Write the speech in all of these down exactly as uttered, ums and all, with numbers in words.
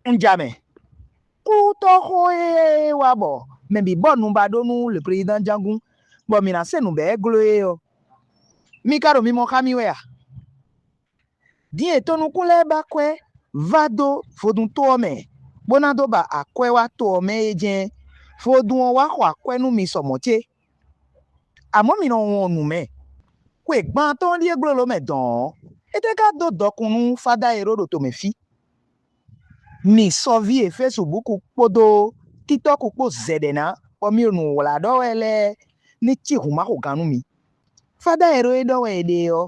Un ja mɛ. Kútɔ́ xó e wá bɔ mɛ bǐ bɔ nu ba ɖó nú le président Jangun, bɔ mǐ ná se nǔ bɛ́ gló é ɔ́, mi ka ɖo mimɔ xá mì wɛ a? Din e tɔnukún lɛ́ɛ ba akwɛ́ vá dó vodún to ɔ́ mɛ, bó ná dó ba akwɛ́ wá to ɔ́ mɛ é jɛ́n, vodún ɔ́ wá xɔ akwɛ́ nú mi sɔ mɔ̌ cé? Amɔ̌ mi nɔ wɔn nǔ mɛ. Xwe gban tɔn ɖíe glóló mɛ dɔn ɔ́, étɛ́ ka dó dɔkun nú fáda e ɖó ɖo tomɛ fí? Mi sɔví Efésu bǔku kpódó títɔ́ku kpó zɛ̌ɖɛ́ ná, bɔ mi ɖo nǔ wlá ɖɔ wɛ lɛ́ɛ ní cí hǔnmáxogán nú mi. Fáda e ɖó é ɖɔ wɛ è ɖe ɔ́,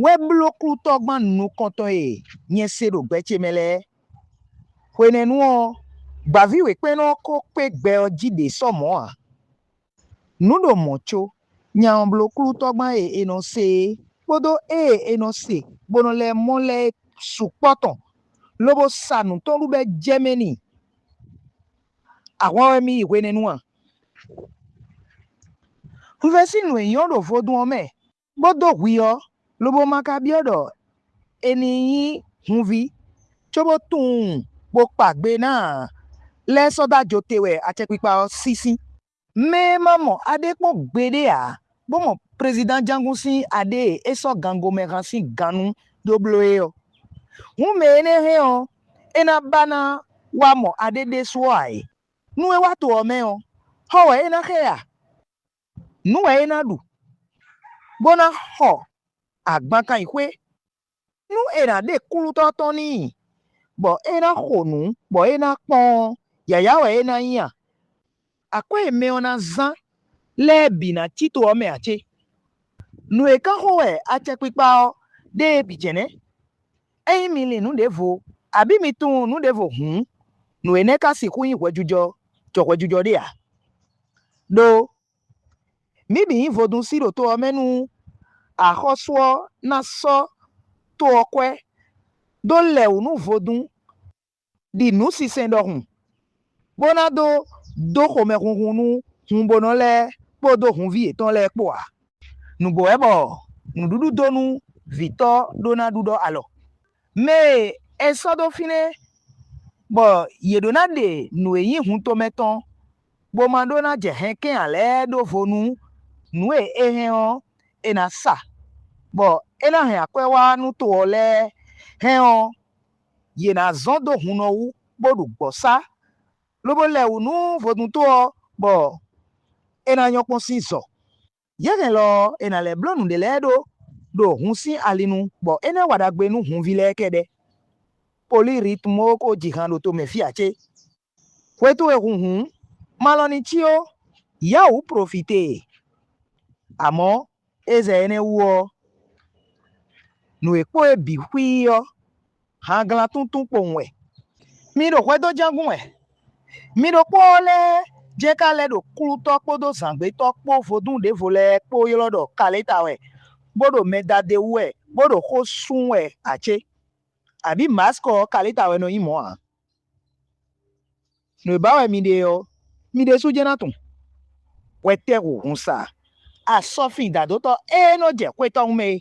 wɛ bló klútɔ́gban nukɔntɔn e nyɛ se ɖo gbɛ ce mɛ lɛ́ɛ. Hwenɛ́nu ɔ́, gbǎví wěkpɛ́nnɔ ɔ́ ko kpé gbɛ ɔ́ jí ɖě sɔ mɔ̌ ǎ. Nǔ ɖo mɔ̌ có, nya ɔ́ bló klútɔ́gban e è nɔ se é kpódó ée è nɔ se bó nɔ lɛ́ mɔ lɛ́ɛ é sukpɔ́ tɔn, lobo sa nǔ tɔn ɖu bɔ é jɛ mɛ n'i. Ahwan wɛ mi yi hwenɛ́nu a? Un vɛ́ sín nǔ e nyɔ́ ɖo vodún ɔ́ mɛ, bó dó hwi ɔ́, lobo ma ka byɔ́ ɖɔ è nǐ nyí hunví, cóbó tunwun bó kpa gbe ná ǎ, lɛ́ɛ sɔ́ dó ajo te wɛ acɛkpikpa ɔ́ sísí. Mɛ e ma mɔ aɖé kpɔ́n gbeɖé ǎ, bó mɔ prezidán Jangún sín aɖé e é sɔ́ gango mɛ han sín gannú dó bló é ɔ́, hǔn mɛ énɛ́ hɛn ɔ́, é ná ba ná wá mɔ aɖé ɖésú ɔ́ ǎ é. Nú é wá to ɔ́ mɛ ɔ́, xɔ wɛ é ná xɛ a? Nǔ wɛ é ná ɖu, bó ná xɔ agbankan yi xwé. Nú è nǎ ɖe klútɔ́ tɔn n'i, bɔ é ná xo nǔ, bɔ é ná kpɔ́n ɔ́, yǎyá wɛ é ná nyí a? Akwɛ́ e mɛ ɔ́ ná zán lɛ́ɛ bǐ ná cí to ɔ́ mɛ ǎ cé? Nǔ e ka xo wɛ acɛkpikpa ɔ́ ɖe é bǐ jɛ́n nɛ́. Ényí mi lin nǔ ɖěvo, abǐ mi tunwun nǔ ɖěvo hǔn, nǔ énɛ́ ka sixú nyí hwɛjijɔ jɔ hwɛjijɔ ɖé ǎ. Đó mǐ bǐ nyí vodúnsi ɖo to ɔ́ mɛ nú axɔ́sú ɔ́ ná sɔ́ to ɔ́ kwɛ́ dó lɛ wǔ nú vodún ɖi nǔ sinsɛn ɖɔhun, bó ná dó dó xomɛhunhun nú hunbonɔ lɛ́ɛ kpódó hunví yětɔn lɛ́ɛ kpó ǎ. Nǔgbó wɛ bɔ nǔɖuɖu dó nú vǐtɔ́ ɖó ná ɖuɖɔ alɔ. Mɛ e è sɔ́ dó fínɛ́ bɔ yě ɖó ná ɖe nǔ e nyí hun tomɛ tɔn, bó ma ɖó ná jɛ hɛnkɛ́n ǎ lɛ́ɛ ɖó vo nú nǔ e è hɛn ɔ́, è nǎ sa, bɔ é ná hɛn akwɛ́ wá nú to ɔ́ lɛ́ɛ hɛn ɔ́, yě ná zɔ́n dó hunnɔ wú bó ɖu gbɔ̌ sá, lobo lɛ wǔ nú vodúntó ɔ́, bɔ é ná nyɔ́ kpɔ́n sín zɔ. Yě hɛn lɔ ɔ́, è nǎ lɛ́ bló nǔɖé lɛ́ɛ ɖó ɖo hun sín ali nu, bɔ é ná wa ɖagbe nú hunví lɛ́ɛ kɛ́ɖɛ́. Políritmo ko ji han ɖo tomɛ fí ǎ cé? Hwetɔ́n e hun hǔn, ma lɔ ní cí ó, yá wǔ plofite e. Amɔ̌, é zɛ énɛ́ wú ɔ́, nǔ e kpó é bǐ xwíí ɔ́, hanglán túntún kpowun wɛ. Mi ɖo hwɛ dó ján gún wɛ. Mi ɖokpónɔ lɛ́ɛ jɛ́n ka lɛ́ ɖo klútɔ́ kpódó zǎngbétɔ́ kpó vodún ɖěvo lɛ́ɛ kpó ylɔ́ ɖɔ Kaléta wɛ, bó ɖo mɛ da d'é wú wɛ, bó ɖo xó sú wɛ ǎ cé? Abǐ Masikɔ ɔ́ Kaléta wɛ nɔ nyí mɔ̌ ǎ? Nǔ e ba wɛ mi ɖe ɔ́, mi ɖésú jɛ́n ná tunwun. Hwɛtɛ́ hu hun sa asɔ́fin dǎdótɔ́ e nɔ jɛ xwé tɔn mɛ é.